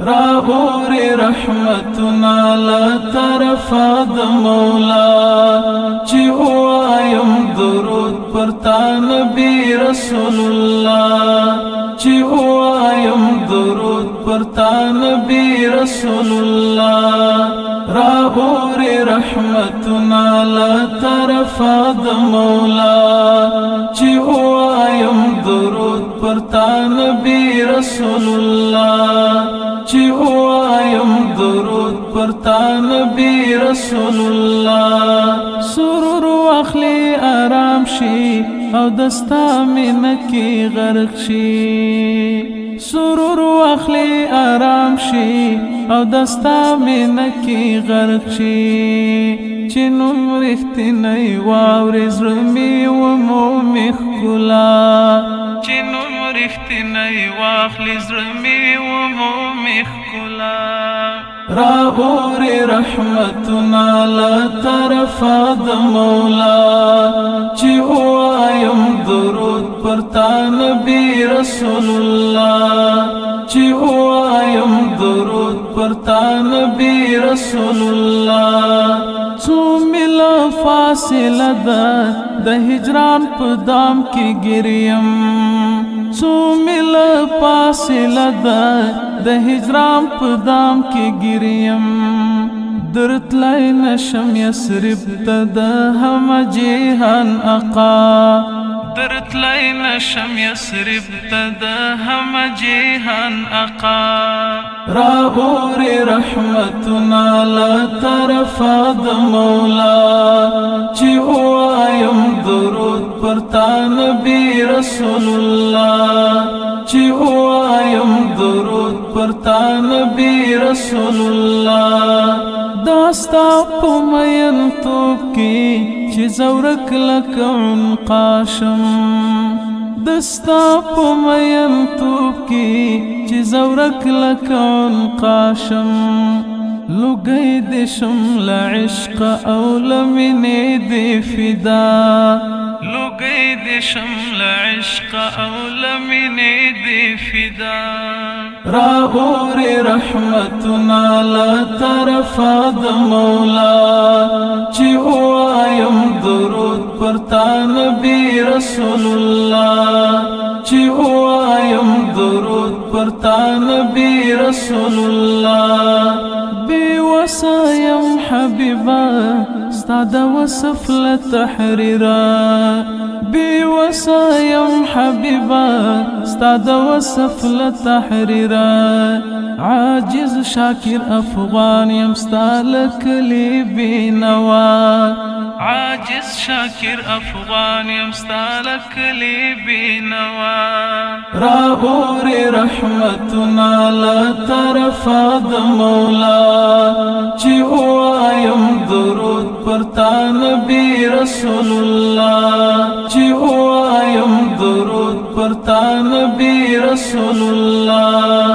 را اوري رحمتنا له طرفه د مولا، چې وایم درود پر تا نبی رسول الله، چې وایم درود پر تا نبی رسول الله. را اوري رحمتنا له طرفه د مولا، چې وایم درود پر تا نبی رسول الله، چې وایم درود پر تا نبی رسول الله. سرور واخلي، آرام شي او دستا مینه کې غرق شي. سرور واخلي، آرام شي او دستا مینه کې غرق شي. چې نوم رښتینی واورې، زړه مې ومومي ښکلا. چې نوم رښتینی واخلي، زړه مې ومومي ښکلا. را اوري رحمتنا له طرفه د مولا، چې وایم درود پر تا نبی رسول الله، چې وایم درود پر تا نبی رسول الله. څو میله فاصله ده، د هجران په دام کې ګریم. څو میله فاصله ده، د هجران په دام کې ګریم. درتلای نشم یثرب ته د هم جهان اقا، درتلای نشم یثرب ته د هم جهان اقا. را اوري رحمتنا له طرفه د مولا، چې وایم درود پر تا نبی رسول الله، چې وایم درود پر تا نبی رسول الله. داستا په مین توب کې چې زورک لکه عنقاشم، دستا په مین توب کې چې زورک لکه عنقاشم. لوګي دې شم له عشق او لمنې دې فدا، لوګي دې شم له عشق او لمنې دې فدا. را اوري رحمتنا له طرفه د مولا، چې وایم درود پر تا نبی رسول الله، چې وایم درود پر تا نبی رسول الله. بی وسایم حبیبا، ستا د وصف له تحریرا. بی وسایم حبیبا، ستا د وصف له تحریرا. عاجز شاکر افغان یم، ستا له کلي بینوا. عاجز شاکر افغان یم، ستا له کلي بینوا. را اوري رحمتنا له طرفه د مولا، چې وایم درود پر تا نبی رسول الله، چې وایم درود پر تا نبی رسول الله.